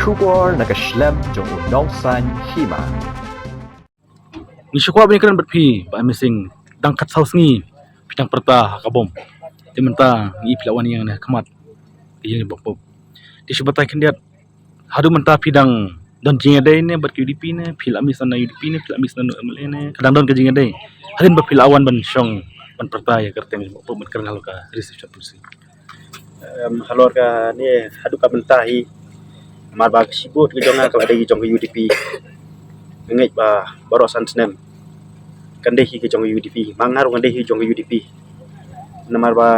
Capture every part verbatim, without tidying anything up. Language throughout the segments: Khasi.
Khubor na ka shlem jong u Nongsaiñ Hima. Ngi shu kwah ban ïakren bad phi, Bah Amazing, dang khatsaw sngi phi dang pyrta ha ka bom. Te mynta ngi phi la wan ïeng ne khmat ka ïing Bah Pop. Te shu batai khyndiat, haduh mynta phi dang don jingïadei ne bad ka U D P ne, phi la mih sha na U D P ne, phi la mih sha na U M L A ne, ka dang don ka jingïadei. Hadien ba phi la wan ban shong ban pyrta ïa ka kyrteng Bah Pop ban kren halor ka reservation policy. Em, halor kane haduh ka mynta hi, namar ba ka shibun ka jong nga ka la dei jong ka U D P. Nga ngeit ba baroh san snem kan dei hi ka jong ka U D P, ma nga ruh ngan dei hi jong ka U D P. Namar ba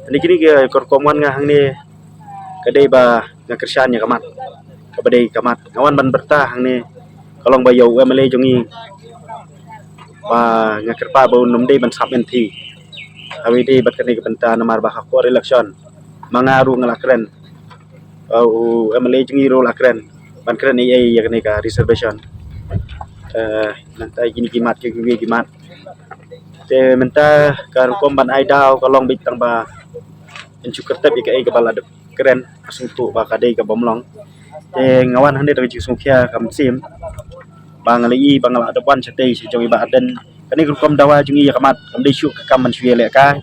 kane kine ki, ka rukom wan nga hangne ka dei ba nga kyrshan ïa ka mat, kaba dei ka mat. Nga wan ban pyrta hangne ka long ba ïa u M L A jong ngi ba nga kyrpad ba un ym dei ban sap M P. Haba ïadei bad kane ka bynta namar ba ha por election ma nga ruh nga la kren, uh, u M L A jong ngi ruh la kren ban kren ei ei ïa kane ka reservation. Eh, nangta kine ki mat, ki, ki, ki mat. Te mynta ka rukom ban ai daw ka long beit tang ba yn shu kyrtep ïa kaei kaba la dep kren, ka sngewthuh ba ka dei ka bym long. Te nga wan hangne da ka jingsngewkhia ka mynsiem ba nga la ïohi ba nga la dep wan shatei sha jong i Bah Ardent. Kane ka rukom dawa jong i ïa ka mat kam dei shuh ka kam ban shu ïalehkai,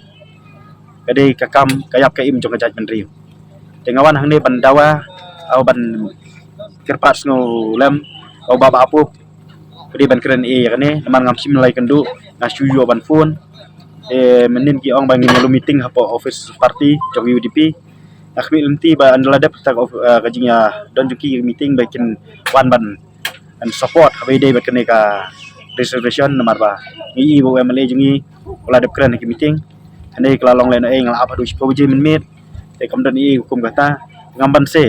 ka dei ka kam ka ïap ka im jong ka jaitbynriew. Te nga wan hangne ban dawa, au ban kyrpad sngewlem, au Bah Bah Pop, ka dei ban kren ei ïa kane, namar ngam shim la ïakynduh, nga shu ïoh ban phone. Eh, mynnin ki ong ba ngin ïa lum meeting hapoh office party jong U D P. Nga khmih lynti ba ynda la dep kata ka of-, eh, ka jingïadon jong ki meeting ba kin wan ban, ban support haba ïadei bad kane ka reservation namar ba ngi i ba u M L A jong ngi u la dep kren ha ki meeting. Hynrei ka la long lehnohei nga la ap haduh shiphew baje mynmiet. Te kam don ei ei kum kata, ngam banse,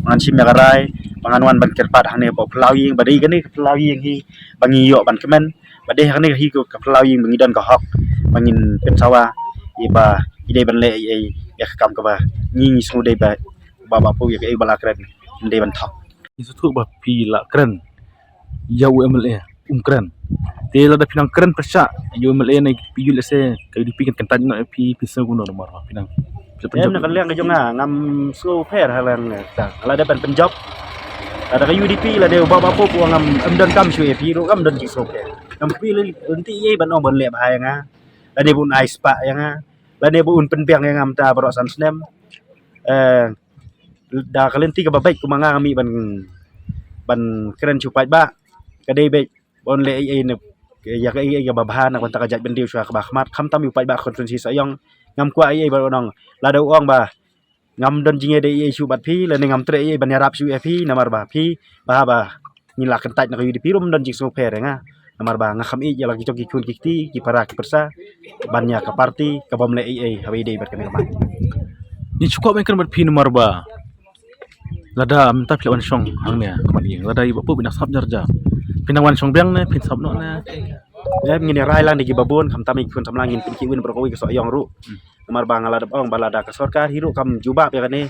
ngan shim ïa ka rai ba ngan wan ban kyrpad hangne hapoh phyllaw ïing, ba dei kane ka phyllaw ïing hi ba ngi ïoh ban kmen, ba dei hangne hi ka phyllaw ïing ba ngi don ka hok ba ngin pynsawa ïa ba ngi dei ban leh ei ei ïa ka kam kaba ngi, ngi sngewdei ba, ba, ba pynpaw ïa kaei ba la kren, ngi dei ban thok. Ngi sngewthuh ba phi la kren ïa u M L A, um kren. Te lada phi nang kren pyrshah ïa u M L A ne phi ïohi lehse ka U D P kan kyntait noh ïa phi, phi sngew kumno namar ba phi nang, phi la pynjop. Em, na ka liang ka jong nga ngam sngewpher ha liang ta. Lada ban pynjop, lada ka U D P, lada u Bah Bah Pop u ong ngam, em, donkam shuh ïa phi ruh ngam don jingsngewpher. Ngam phi lynti ei ei ban ong ban leh bha ïa nga, lane ba un ai spah ïa nga, lane ba un pynbiang ïa nga mynta baroh san snem. Eh, da ka lynti kaba beit kumba nga nga mih ban, ban kren sha u paidbah, ka dei beit ba un leh ei ei ne ïa kaei kaei kaba bha na ka bynta ka jaitbynriew sha kaba khmat, khamtam ïa u paidbah constituency Sohiong. Ngam kwah ei ei ban ong, lada u ong ba ngam don jingïadei ei ei shuh bad phi, lane ngam treh ei ei ban ïarap shuh ïa phi namar ba phi, ba, ba ngi la kyntait na ka U D P ruh ym don jingsngewpher ïa nga. Namar ba nga kham ïeit ïa la ki jong ki khun ki kti, ki para ki pyrsa, ban ïa ka party ka bym leh ei ei haba ïadei bad kane ka mat. Ngi shu kwah ban kren bad phi namar ba lada mynta phi la wan shong hangne, ka mat ïing, lada i Bah Pop i nang sap jar jar, phi nang wan shong biang ne phin sap noh ne? Em, ngin ïa rai lang da kiba bun, khamtam ïa ki khun samla, ngin pynkhih win baroh kawei ka Sohiong ruh. Hmm. Namar ba nga la dep ong ba lada ka sorkar hi ruh kam jubab ïa kane,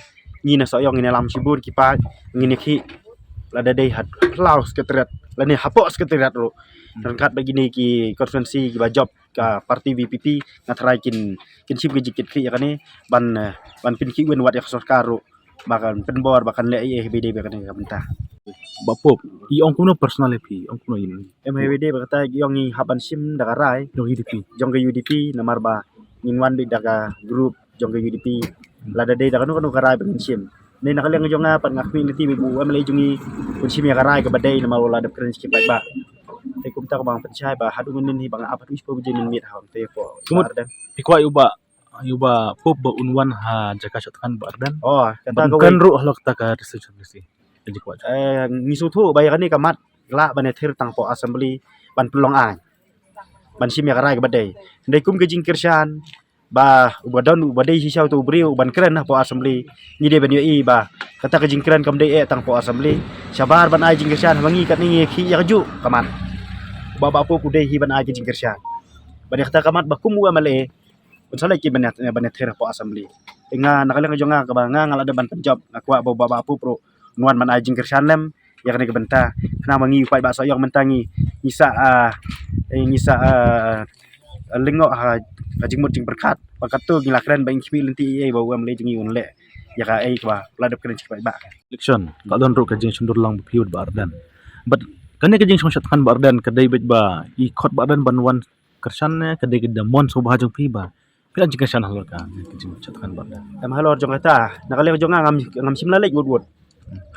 ngi na Sohiong ngin ïalam shibun ki paid, ngin ïakhih lada dei ha phyllaw Secretariat lane hapoh Secretariat ruh. Hmm. Ryngkat bad kine ki constituency kiba jop ka party V P P, nga tharai kin, kin shim ka jingkitkhlieh ïa kane ban, eh, ban pynkhih win wat ïa ka sorkar ruh ba kan pynbor, ba kan leh ei ei haba ïadei bad kane ka bynta. Bah Pop, i ong kumno personal ïa phi, ong kumno ïa phi? Em, haba ïadei bad kata i ong ngi hap ban shim da ka rai jong U D P, jong ka U D P, namar ba ngin wan beit da ka group jong ka U D P. Lada dei da kano kano ka rai ba ngin shim. Ngi na ka liang jong nga pat nga khmih lynti ba u M L A jong ngi un shim ïa ka rai kaba dei namar u la dep kren sha ki paidbah. Te kumta kaba nga pynshai ba haduh mynnin hi ba nga ap haduh shiphew baje mynmiet ha, te ko. Kumno phi kwah ïa u Bah, ïa u Bah Pop ba un wan ha jaka shah thngan Bah Ardent? Oh, kata ban kawei. Kan ruh halor kata ka reservation policy. Ka jingkwah. Eh, ngi sngewthuh ba ïa kane ka mat lah ban ïathir tang hapoh assembly ban pynlong aiñ, ban shim ïa ka rai kaba dei. Hynrei kum ka jingkyrshan ba uba don, uba dei shisha uto u briew uban kren hapoh assembly, ngi dei ban ïohi ba kata ka jingkren kam dei eh tang hapoh assembly. Shabar ban ai jingkyrshan, haba ngi katne ngi ïakhih ïa kajuh ka mat. Bah Bah Pop u dei hi ban ai ka jingkyrshan. Ban ïa kata ka mat ba kum u M L A un sa leit ki ban ïa, ban ïathir hapoh assembly. Te nga na ka liang jong nga kaba nga, nga la dep ban pynjop, nga kwah ba u Bah Bah Pop ruh un wan ban ai jingkyrshan lem ïa kane ka bynta. Khnang ba ngi u paidbah Sohiong mynta ngi, ngi sah, ah, eh, ngi sah, ah, lyngngoh ha ka jingmut jingpyrkhat. Ba katto ngi la kren ba ngi khmih lynti ei ei ba u M L A jong ngi un leh ïa kaei kaba la dep kren shi paidbah. Election ka don ruh ka jingshon dur lang ba phi bad Bah Ardent. But kane ka jingshong shad thngan Bah Ardent ka dei beit ba i khot Bah Ardent ban wan kyrshan ne ka dei ka da mon sngewbha jong phi ba phi la jingkyrshan halor ka jingshad thngan Bah Ardent? Em, halor jong kata, na ka liang jong nga ngam, ngam shym la leit wut wut.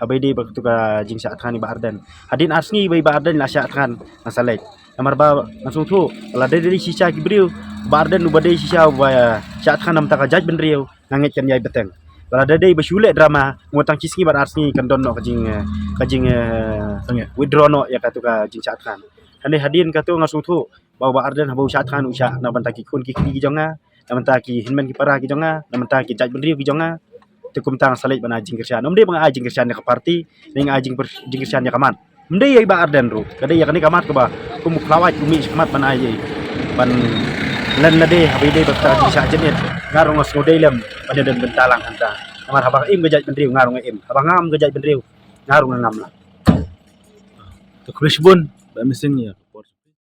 Haba ïadei bad katu ka jingshad thngan Bah Ardent, hadien ar sngi ba i Bah Ardent la shad thngan nga sa leit. Namar ba nga sngewthuh ba lada dei shisha ki briew, Bah Ardent uba dei shisha uba shad thngan namar ka jaitbynriew, nga ngeit kan ïai bteng. Ba lada dei ba shu leh drama, mo tang shi sngi bad ar sngi kan don noh ka jing, eh, ka jing, eh, withdraw noh ïa katu ka jingshad thngan. Hynrei hadien katu nga sngewthuh ba Bah Ardent haba u shad thngan u shad na bynta ki khun ki kti ki jong nga, na bynta ki hynmen ki para ki jong nga, na bynta ki jaitbynriew ki jong nga. Te kumta nga sa leit ban ai jingkyrshan. Ym dei ba nga ai jingkyrshan ïa ka party, ne nga ai jingkyrshan ïa ka mat. Ym dei ïa i Bah Ardent ruh, ka dei ïa kane ka mat kaba kum u khlawait u mih sha ka mat ban ai ïa i. Ban len lade haba ïadei bad kata ka jingshah jingit, nga ruh nga sngewdei lem ban ïadon bynta lang hangta. Namar haba ka im ka jaitbynriew nga ruh nga im, haba ngam ka jaitbynriew nga ruh nga ngam lang. To khublei shibun Bah Missing ïa